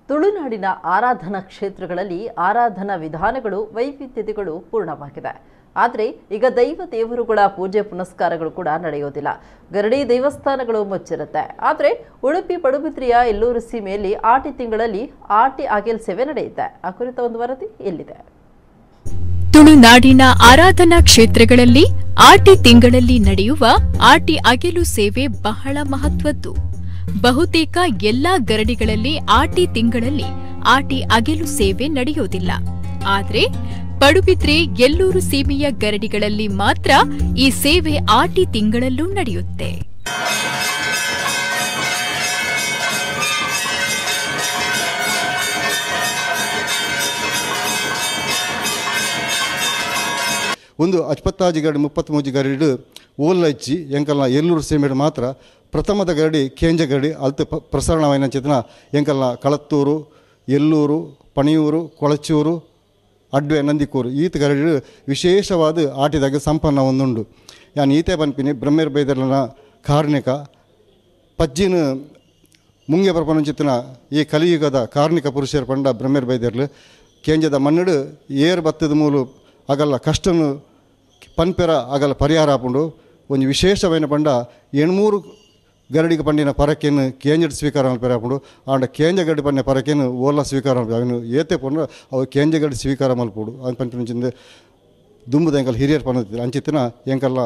ತುಳುನಾಡಿನ ಆರಾಧನಾ ಕ್ಷೇತ್ರಗಳಲ್ಲಿ ಆರಾಧನಾ ವಿಧಾನಗಳು ವೈವಿಧ್ಯತೆಗಳು ಪೂರ್ಣವಾಗಿದೆ. ಆದರೆ ಈಗ ದೈವ ದೇವರುಗಳ ಪೂಜೆ ಪುನಸ್ಕಾರಗಳು ಕೂಡ ನಡೆಯೋದಿಲ್ಲ. ಗರಡಿ ದೇವಸ್ಥಾನಗಳು ಮುಚ್ಚಿರುತ್ತೆ. ಆದರೆ ಉಡುಪಿ ಪಡುಬಿದ್ರಿಯ ಎಲ್ಲೂರು ಸೀಮೆಯಲ್ಲಿ ಆಟಿ ತಿಂಗಳಲ್ಲಿ ಆಟಿ ಅಗೆಲ್ ಸೇವೆ ನಡೆಯುತ್ತೆ. ಆ ಕುರಿತ ಒಂದು ವರದಿ ಇಲ್ಲಿದೆ. ತುಳುನಾಡಿನ ಆರಾಧನಾ ಕ್ಷೇತ್ರಗಳಲ್ಲಿ ಆಟಿ ತಿಂಗಳಲ್ಲಿ ನಡೆಯುವ ಆಟಿ ಅಗೆಲು ಸೇವೆ ಬಹಳ ಮಹತ್ವದ್ದು. ಬಹುತೇಕ ಎಲ್ಲಾ ಗರಡಿಗಳಲ್ಲಿ ಆಟಿ ತಿಂಗಳಲ್ಲಿ ಆಟಿ ಅಗೆಲು ಸೇವೆ ನಡೆಯೋದಿಲ್ಲ. ಆದರೆ ಪಡುಬಿದ್ರೆ ಎಲ್ಲೂರು ಸೀಮೆಯ ಗರಡಿಗಳಲ್ಲಿ ಮಾತ್ರ ಈ ಸೇವೆ ಆಟಿ ತಿಂಗಳಲ್ಲೂ ನಡೆಯುತ್ತೆ. ಒಂದು 25 ಗರಡಿ 33 ಗರಡಿ ಓಲ್ಲ ಇಚ್ಚಿ ಎಂಕಲ್ನ ಎಲ್ಲೂರು ಸೀಮೆಡು ಮಾತ್ರ ಪ್ರಥಮದ ಗರಡಿ ಕೇಂಜ ಗರಡಿ ಅಲ್ತ ಪ್ರಸರಣವಾಯಿನ ಚೇತನ ಎಂಕಲ್ನ ಕಳತ್ತೂರು, ಎಲ್ಲೂರು, ಪಣಿಯೂರು, ಕೊಳಚೂರು, ಅಡ್ವೆ, ನಂದಿಕೂರು ಈತ ಗರಡಿ ವಿಶೇಷವಾದ ಆಟಿದಾಗ ಸಂಪನ್ನ ಒಂದುಂಡು. ಯಾನ್ ಈತೆ ಪನ್ಪಿನಿ ಬ್ರಹ್ಮೇರ್ ಬೈದರ್ಲನ ಕಾರ್ಣಿಕ ಪಜ್ಜಿನ ಮುಂಗೆ ಪ್ರಪಂಚನ ಈ ಕಲಿಯುಗದ ಕಾರ್ಣಿಕ ಪುರುಷರ ಪಂಡ ಬ್ರಹ್ಮೇರ್ ಬೈದರ್ಲು ಕೇಂಜದ ಮಣ್ಣಡು ಏರ್ ಬತ್ತದ ಮೂಲು ಅಗಲ್ಲ ಕಷ್ಟನು ಪನ್ಪೆರ ಅಗಲ ಪರಿಹಾರ ಆಪುಂಡು. ಒಂದು ವಿಶೇಷವೈನ ಪಂಡ 800 ಗರಡಿಗೆ ಪಂಡಿನ ಪರಕೇನು ಕೇಂಜಡ್ ಸ್ವೀಕಾರ ಮಲ್ಪೆರ ಆಪುಂಡು. ಆಂಡ ಕೇಂಜ ಗರಡಿ ಪಂಡಿನ ಪರಕೇನು ಓಲ ಸ್ವೀಕಾರ ಮಲ್ಪೆ ಅವನು ಏತೆ ಪಂಡ ಅವು ಕೇಂಜ ಗರಡಿ ಸ್ವೀಕಾರ ಮಲ್ಪುಡು ಅವನು ಪನ್ಪಿನ ದುಂಬುದ ಎಂಕಲ್ ಹಿರಿಯರ್ ಪನ್ನದಿದ್ರು. ಅಂಚಿತ್ತಿನ ಎಂಕಲ್ಲ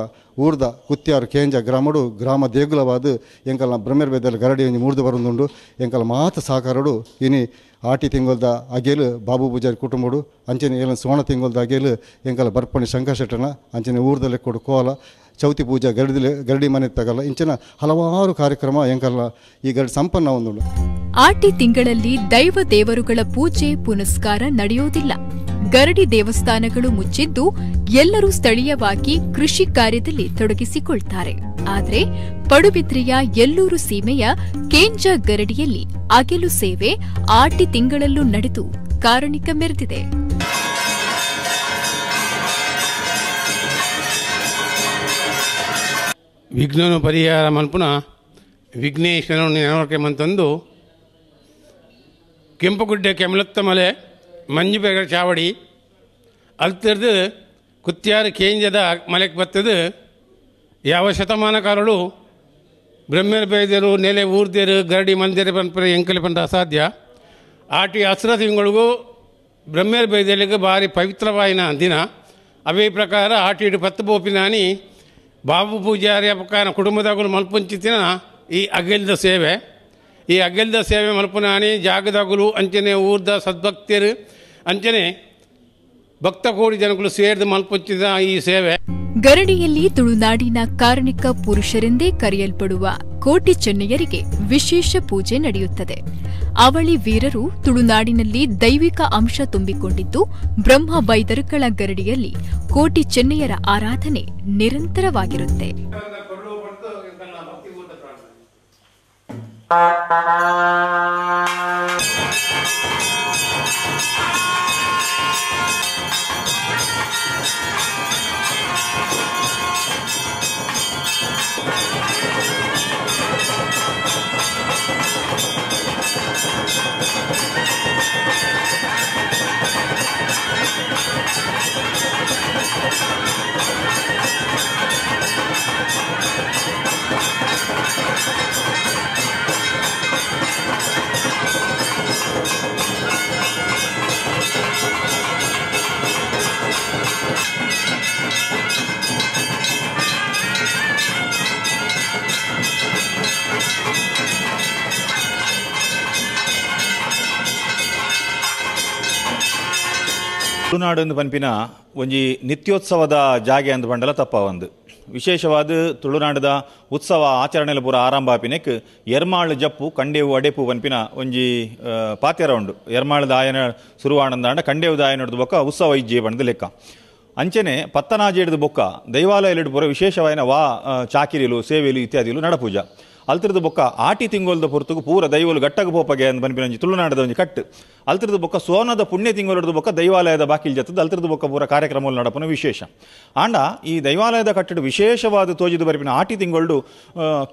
ಊರ್ದ ಕುತ್ಯಾರು ಕೇಂಜ ಗ್ರಾಮಡು ಗ್ರಾಮ ದೇಗುಲವಾದ ಎಂಕಲ್ನ ಬ್ರಹ್ಮೇರ್ ಬೈದಲ್ ಗರಡಿ ಒಂಜಿ ಮೂರ್ದು ಬರೊಂದುಂಡು. ಎಂಕಲ್ ಮಾತ ಸಹಕಾರಡು ಇನಿ ಆಟಿ ತಿಂಗೊಲ್ದ ಅಗೇಲು ಬಾಬು ಪೂಜಾರಿ ಕುಟುಂಬಡು ಅಂಚನೆ ಏಲ ಸೋಣ ತಿಂಗೊಲ್ದ ಅಗೇಲು ಎಂಕಲ ಬರ್ಪಣಿ ಶಂಕರಶೆಟ್ಟನ ಅಂಚನೆ ಊರ್ದ ಲೆಕ್ಕೊಡು ಕೋಲ ಚೌತಿ ಪೂಜಾ ಗರಡಿ ಗರಡಿ ಮನೆ ತಗಲ್ಲ ಇಂಚಿನ ಹಲವಾರು ಕಾರ್ಯಕ್ರಮ ಎಂಕಲ್ಲ ಈ ಗರಡಿ ಸಂಪನ್ನ ಒಂದುಂಡು. ಆಟಿ ತಿಂಗಳಲ್ಲಿ ದೈವ ದೇವರುಗಳ ಪೂಜೆ ಪುನಸ್ಕಾರ ನಡೆಯುವುದಿಲ್ಲ. ಗರಡಿ ದೇವಸ್ಥಾನಗಳು ಮುಚ್ಚಿದ್ದು ಎಲ್ಲರೂ ಸ್ಥಳೀಯವಾಗಿ ಕೃಷಿ ಕಾರ್ಯದಲ್ಲಿ ತೊಡಗಿಸಿಕೊಳ್ತಾರೆ. ಆದರೆ ಪಡುಬಿದ್ರಿಯ ಎಲ್ಲೂರು ಸೀಮೆಯ ಕೇಂಜ ಗರಡಿಯಲ್ಲಿ ಅಗೆಲು ಸೇವೆ ಆಟಿ ತಿಂಗಳಲ್ಲೂ ನಡೆದು ಕಾರಣಿಕ ಮೆರೆದಿದೆ. ವಿಘ್ನನು ಪರಿಹಾರ ಮನ್ಪುನ ವಿಘ್ನೇಶ್ವರನು ನೆನವರ್ಕೆ ಮಂತಂದು ಕೆಂಪುಗುಡ್ಡೆ ಕೆಮಲತ್ತ ಮಲೆ ಮಂಜುಬೇಗ ಚಾವಡಿ ಅಲ್ತಿರ್ದು ಕುತ್ಯಾರು ಕೇಂಜದ ಮಲೆಗೆ ಬತ್ತದು. ಯಾವ ಶತಮಾನಕಾರರು ಬ್ರಹ್ಮರ ಬೈದರು ನೆಲೆ ಊರ್ದೇರು ಗರಡಿ ಮಂದಿರ ಪನ್ಪರ ಎಂಕಲಿ ಪಂಡ ಅಸಾಧ್ಯ. ಆಟಿ ಹಸ್ರ ತಿಂಗಳಿಗೂ ಬ್ರಹ್ಮರ ಬೈದಲಿಗೆ ಭಾರಿ ಪವಿತ್ರವಾಯಿನ ದಿನ. ಅವೇ ಪ್ರಕಾರ ಆಟಿ ಇಡು ಪತ್ತು ಬೋಪಿನಾನಿ ಬಾಬು ಪೂಜಾರಿ ಅಪಕಾನ ಕುಟುಂಬದಾಗಲು ಮಲ್ಪುಂಚಿತಿನ ಈ ಅಗೆಲ್ದ ಸೇವೆ. ಈ ಅಗೆಲ್ದ ಸೇವೆ ಮಲ್ಪುನಾನಿ ಜಾಗದಾಗಲು ಅಂಚನೆ ಊರ್ದ ಸದ್ಭಕ್ತರು ಅಂಚನೆ ಭಕ್ತ ಕೋಡಿ ಜನಗಳು ಸೇರಿದ ಮಲ್ಪುಂಚಿದ ಈ ಸೇವೆ. ಗರಡಿಯಲ್ಲಿ ತುಳುನಾಡಿನ ಕಾರಣಿಕ ಪುರುಷರೆಂದೇ ಕರೆಯಲ್ಪಡುವ ಕೋಟಿ ಚೆನ್ನಯ್ಯರಿಗೆ ವಿಶೇಷ ಪೂಜೆ ನಡೆಯುತ್ತದೆ. ಅವಳಿ ವೀರರು ತುಳುನಾಡಿನಲ್ಲಿ ದೈವಿಕ ಅಂಶ ತುಂಬಿಕೊಂಡಿದ್ದು ಬ್ರಹ್ಮ ಬೈದರುಗಳ ಗರಡಿಯಲ್ಲಿ ಕೋಟಿ ಚೆನ್ನಯ್ಯರ ಆರಾಧನೆ ನಿರಂತರವಾಗಿರುತ್ತೆ. ತುಳುನಾಡು ಪನ್ಪಿನ ಒಂಜಿ ನಿತ್ಯೋತ್ಸವದ ಜಾಗೆ ಅಂದ್ ಪಂಡಲ ತಪ್ಪ ಒಂದು ವಿಶೇಷವಾದ ತುಳುನಾಡದ ಉತ್ಸವ ಆಚರಣೆಲ ಪೂರ ಆರಂಭ ಆಪಿನೆಕ್ ಎರ್ಮಾಳು ಜಪ್ಪು ಕಂಡೇವು ಅಡೆಪು ಪನ್ಪಿನ ಒಂಜಿ ಪಾತ್ಯರ ಉಂಡು. ಎರ್ಮಾಳದ ಆಯನ ಸುರುವಾಣಂದಾಂಡ ಕಂಡೇವು ದಾಯನಡ್ದು ಬೊಕ್ಕ ಉತ್ಸವ ಇಜ್ಜೆ ಪಂಡ್ದು ಲೆಕ್ಕ. ಅಂಚನೆ ಪತ್ತನಾಜಿ ಹಿಡಿದು ಬೊಕ್ಕ ದೈವಾಲಯಲಿಡು ಪೂರ ವಿಶೇಷವಾಯಿನ ವಾ ಚಾಕಿರಿಲು ಸೇವೆಲು ಇತ್ಯಾದಿಲು ನಡಪೂಜ. ಅಲ್ತಿರ್ದು ಬೊಕ್ಕ ಆಟಿ ತಿಂಗೊಲ್ದ ಪೊರ್ತುಗು ಪೂರ ದೈವಲು ಗಟ್ಟಗ ಪೋಪಗೆ ಅಂತ ಪನ್ಪಿನ ತುಳುನಾಡದ ಒಂಜಿ ಕಟ್ಟು. ಅಲ್ತಿರ್ದು ಬೊಕ್ಕ ಸೋನದ ಪುಣ್ಯ ತಿಂಗೊಲದ ಬೊಕ್ಕ ದೈವಾಲಯದ ಬಾಕಿಲ್ ಜತ್ತದ ಅಲ್ತಿರ್ದು ಬೊಕ್ಕ ಪೂರ ಕಾರ್ಯಕ್ರಮಗಳು ನಡಪನ ವಿಶೇಷ. ಆಂಡ ಈ ದೈವಾಲಯದ ಕಟ್ಟಡ ವಿಶೇಷವಾದ ತೋಜಿದು ಬರ್ಪಿನ ಆಟಿ ತಿಂಗೊಳ್ಡು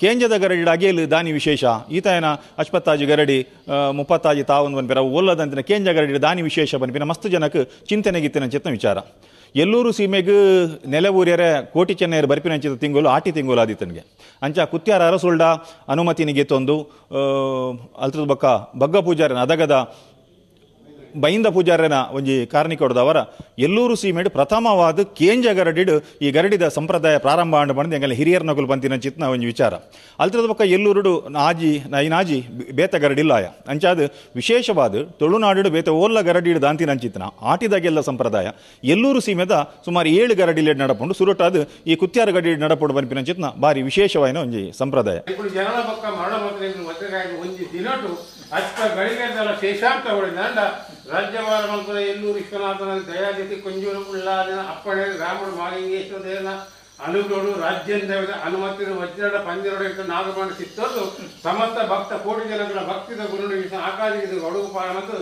ಕೇಂಜದ ಗರಡಿ ಅಗೇಲು ದಾನಿ ವಿಶೇಷ. ಈತಯನ ಅಶ್ಪತ್ತಾಜಿ ಗರಡಿ ಮುಪ್ಪತ್ತಾಜಿ ತಾವೊಂದು ಪನ್ಪಿನ ಒಲ್ಲದಂತಿನ ಕೇಂಜ ಗರಡಿ ದಾನಿ ವಿಶೇಷ ಪನ್ಪಿನ ಮಸ್ತ್ ಜನಕ್ಕೆ ಚಿಂತನೆಗಿತ್ತಿನ ಚಿತ್ತ ವಿಚಾರ. ಎಲ್ಲೂರು ಸೀಮೆಗೆ ನೆಲೆ ಊರ್ಯರೆ ಕೋಟಿ ಚೆನ್ನೈಯರು ಬರ್ಪಿನಂಚಿದ ತಿಂಗಳು ಆಟಿ ತಿಂಗಳು ಆದಿತ್ತನಿಗೆ. ಅಂಚ ಕುತ್ಯಾರ ಅರಸುಲ್ಡ ಅನುಮತಿನಿಗೆ ತೊಂದು ಅಲ್ತದ ಬಕ್ಕ ಬಗ್ಗ ಪೂಜಾರನ ಅದಗದ ಬೈಂದ ಪೂಜಾರನ ಒಂಜಿ ಕಾರ್ಣಿಕೊಡ್ದವರ ಎಲ್ಲೂರು ಸೀಮೆಡ್ ಪ್ರಥಮವಾದ ಕೇಂಜ ಗರಡಿಡು ಈ ಗರಡಿದ ಸಂಪ್ರದಾಯ ಪ್ರಾರಂಭ ಆಂಡ್ ಬಂದು ಎಂಗಲ ಹಿರಿಯರ್ ನಗುಲು ಬಂತಿನ ಚಿತ್ನ ಒಂಜಿ ವಿಚಾರ. ಅಲ್ತದ ಬೊಕ್ಕ ಎಲ್ಲೂರುಡು ಆಜಿ ನೈನಾಜಿ ಬೇತ ಗರಡಿಲ್ಲಾಯ ಅಂಚಾದ ವಿಶೇಷವಾದ ತುಳುನಾಡು ಬೇತ ಓಲ್ಲ ಗರಡಿಡು ದಾಂತಿನ ಚಿತ್ನ ಆಟಿದಾಗೆಲ್ಲ ಸಂಪ್ರದಾಯ ಎಲ್ಲೂರು ಸೀಮೆದ ಸುಮಾರು 7 ಗರಡಿಲೆ ನಡಪುಂಡು. ಸುರುಟಾದ ಈ ಕುತ್ಯಾರ ಗರಡಿ ನಡಪುಂಡು ಬಂಪಿನ ಚಿತ್ನ ಬಾರಿ ವಿಶೇಷವಾದ ಒಂಜಿ ಸಂಪ್ರದಾಯ. ರಾಜ್ಯಭಾರ ಮಲ್ಪದ ಎಲ್ಲೂರು ವಿಶ್ವನಾಥನ ದಯಾದಿತಿ ಕೊಂಜೂರು ಉಳ್ಳಾದಿನ ಅಪ್ಪಣೆ ರಾಮುಡು ಮಾಲಿಂಗೇಶ್ವರ ದೇವನ ಅನುಗ್ರಹಡು ರಾಜ್ಯದ ಅನುಮತಿರು ವಜ್ರದ ಪಂಜರೊಡೆ ನಾಗಬಾಣ ಸಿತ್ತೋದು ಸಮಸ್ತ ಭಕ್ತ ಕೋಟಿ ಜನಗಳ ಭಕ್ತಿದ ಗುರುಡು ಆಕಾಶಿಗೆ ಅಡುಗು ಪಾರ ಮತ್ತು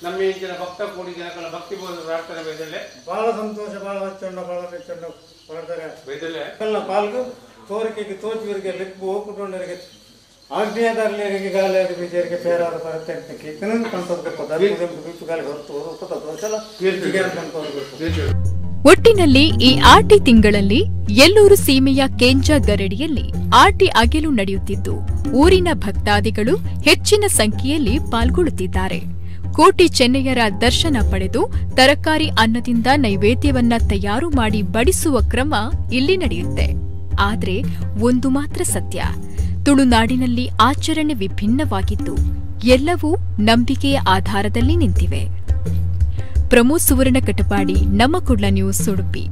ನಮ್ಮ ಇಂಚಿನ ಭಕ್ತ ಕೋಟಿ ಜನಗಳ ಭಕ್ತಿ ಬೋಧ ಪ್ರಾರ್ಥನೆ ಬೈದಲ್ಲೇ ಬಹಳ ಸಂತೋಷ, ಬಹಳ ಹಚ್ಚಂಡ, ಬಹಳ ಮೆಚ್ಚಂಡ ಪ್ರಾರ್ಥನೆ ಬೈದಲ್ಲೇ ಎಲ್ಲ ಪಾಲ್ಗು ತೋರಿಕೆಗೆ ತೋಚುವರಿಗೆ ಲಿಪ್ಪು ಹೋಗ್ಬಿಟ್ಟವರಿಗೆ ಆಗ್ನೇಯದಾರಲಿಗೆ ಗಾಲಿಯಾದ ಬೀಜರಿಗೆ ಪೇರಾದ ಬರುತ್ತೆ ಒಟ್ಟಿನಲ್ಲಿ ಈ ಆಟಿ ತಿಂಗಳಲ್ಲಿ ಎಲ್ಲೂರು ಸೀಮೆಯ ಕೇಂಜ ಗರಡಿಯಲ್ಲಿ ಆಟಿ ಅಗೆಲು ನಡೆಯುತ್ತಿದ್ದು ಊರಿನ ಭಕ್ತಾದಿಗಳು ಹೆಚ್ಚಿನ ಸಂಖ್ಯೆಯಲ್ಲಿ ಪಾಲ್ಗೊಳ್ಳುತ್ತಿದ್ದಾರೆ. ಕೋಟಿ ಚೆನ್ನಯ್ಯರ ದರ್ಶನ ಪಡೆದು ತರಕಾರಿ ಅನ್ನದಿಂದ ನೈವೇದ್ಯವನ್ನ ತಯಾರು ಮಾಡಿ ಬಡಿಸುವ ಕ್ರಮ ಇಲ್ಲಿ ನಡೆಯುತ್ತೆ. ಆದರೆ ಒಂದು ಮಾತ್ರ ಸತ್ಯ, ತುಳುನಾಡಿನಲ್ಲಿ ಆಚರಣೆ ವಿಭಿನ್ನವಾಗಿದ್ದು ಎಲ್ಲವೂ ನಂಬಿಕೆಯ ಆಧಾರದಲ್ಲಿ ನಿಂತಿವೆ. ಪ್ರಮೋದ್ ಸುವರ್ಣ ಕಟಪಾಡಿ, ನಮ್ಮ ಕುಡ್ಲ ನ್ಯೂಸ್, ಉಡುಪಿ.